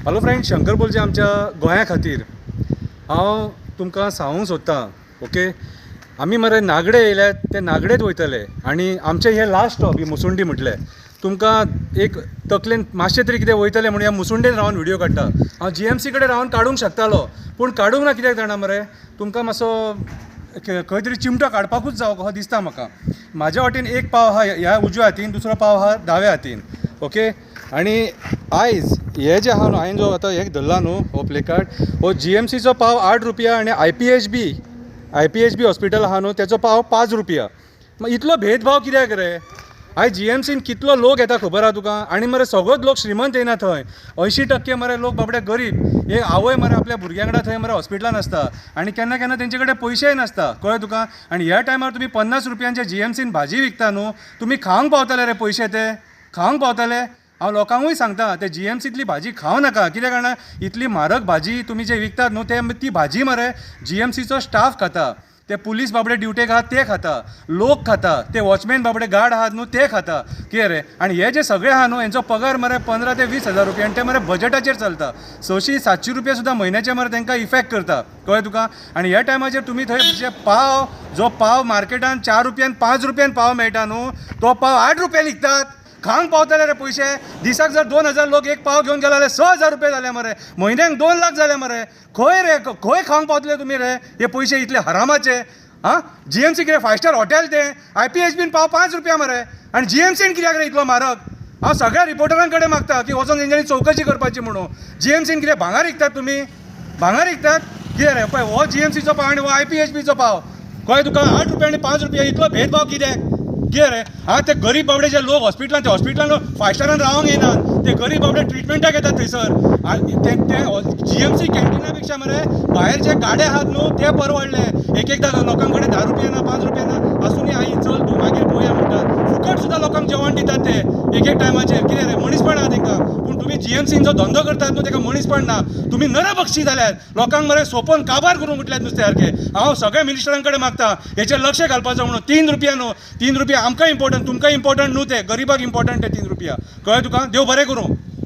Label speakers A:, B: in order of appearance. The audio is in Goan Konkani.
A: हॅलो फ्रेंड, शंकर बोलचे आमच्या गोंया खातीर हांव तुमकां सांगूंक सोदतां. ओके, आमी मरे नागडे येयल्यात ते नागडेच वयतले आनी आमचें हें लास्ट स्टॉप ही मुसुंडी म्हटलें. तुमकां एक तकलेन मातशें तरी कितें वयतलें म्हणून ह्या मुसुंडेन रावन व्हिडियो काडटा. हांव जीएमसी कडेन रावन काडूंक शकतालो, पूण काडूंक ना. कित्याक जाणा मरे, तुमकां मातसो खंय तरी चिमटो काडपाकूच जावो कसो दिसता म्हाका. म्हाज्या वाटेन एक पाव आहा ह्या उजव्या हातीन, दुसरो पाव आहा दाव्या हातीन. ओके, आनी आयज हे जे आहा न्हू, हांवें जो आतां हें धरला न्हू हो प्लेकार्ड, हो जीएमसीचो पाव 8 रुपया आनी आयपीएचबी हॉस्पिटल आहा न्हू तेचो पाव 5 रुपया. इतलो भेदभाव कित्याक रे? आयज जीएमसीन कितलो लोक येता खबर आहा तुका? आनी मरे सगळोच लोक श्रीमंत येना थंय, 80% मरे लोक बाबडे गरीब. एक आवय मरे आपल्या भुरग्यां वांगडा थंय मरे हॉस्पिटलान आसता आनी केन्ना केन्ना तेंचे कडेन पयशेय नासता, कळ्ळें तुका? आनी ह्या टायमार तुमी 50 रुपयांचे जीएमसीन भाजी विकता न्हू, तुमी खावंक पावतले रे पयशे? ते खावंक पावतले? हांव लोकांकूय सांगता, ते जीएमसींतली भाजी खावं नाका. कित्याक जाणा, इतली म्हारग भाजी तुमी जे विकतात न्हू, ते ती भाजी मरे जीएमसीचो स्टाफ खाता, ते पुलीस बाबडे ड्युटेक आहात ते खाता, लोक खाता, ते वॉचमॅन बाबडे गार्ड आहात न्हू ते खाता. कितें रे? आनी हे जे सगळे आहा न्हू, हेंचो पगार मरे 15 ते 20 हजार रुपया आनी ते मरे बजटाचेर चलता. 600-700 रुपया सुद्दां म्हयन्याचे मरे तांकां इफेक्ट करता, कळ्ळें तुका? आनी ह्या टायमाचेर तुमी थंय जे पाव, जो पाव मार्केटान 4 रुपयान 5 रुपयान पाव मेळटा न्हू, तो पाव 8 रुपया विकतात. खावंक पावतले रे पयशे? दिसाक जर 2000 लोक एक पाव घेवन गेले जाल्यार 6000 रुपया जाले मरे, म्हयन्याक 2 लाख जाले मरे. खंय रे, खंय खावंक पावतले तुमी रे हे पयशे इतले हरामाचे? आं, जीएमसी कितें फायव स्टार हॉटेल तें? आयपीएचबीन पाव 5 रुपया मरे आनी जीएमसीन कित्याक रे इतलो म्हारग? हांव सगळ्या रिपोर्टरां कडेन मागता की वचोन तेंच्यांनी चवकशी करपाची म्हणून. जीएमसीन कितें भांगर विकतात तुमी? भांगर विकतात कितें रे? पळय हो जीएमसीचो पाव आनी हो आयपीएचबीचो पाव, कळ्ळें तुका? 8 रुपया आनी 5 रुपया, इतलो भेदभाव कित्याक? कितें रे? आं, ते गरीब बाबडे जे लोक हॉस्पिटलान, ते हॉस्पिटलान फायव स्टारान रावंक येनात, ते गरीब बाबडे ट्रिटमेंटाक येतात थंयसर. आनी ते जीएमसी कॅन्टिना पेक्षा मरे भायर जे गाडे आहात न्हू ते परवडले. एक एकदां लोकां कडेन 10 रुपया ना, 5 रुपया ना आसुनूय आई चल तूं मागीर पळोवया म्हणटात. फुकट सुद्दां लोकांक जेवण दितात ते एक एक टायमाचेर. कितें रे, मनीसपण आहा तेंकां. पूण तुमी जीएमसीन जो धंदो करतात न्हू तेका मनीसपण ना. तुमी नरभक्षी जाल्यात, लोकांक मरे सोपोवन काबार करूंक उठल्यात नुस्ते सारके. हांव सगळ्या मिनिस्टरां कडेन मागता हेचेर लक्ष घालपाचो म्हणून. 3 रुपया न्हू, 3 रुपया आमकां इम्पोर्टंट, तुमकां इम्पोर्टंट न्हू, ते गरिबाक इम्पोर्टंट ते 3 रुपया. कळ्ळें तुका? देव बरें करूं.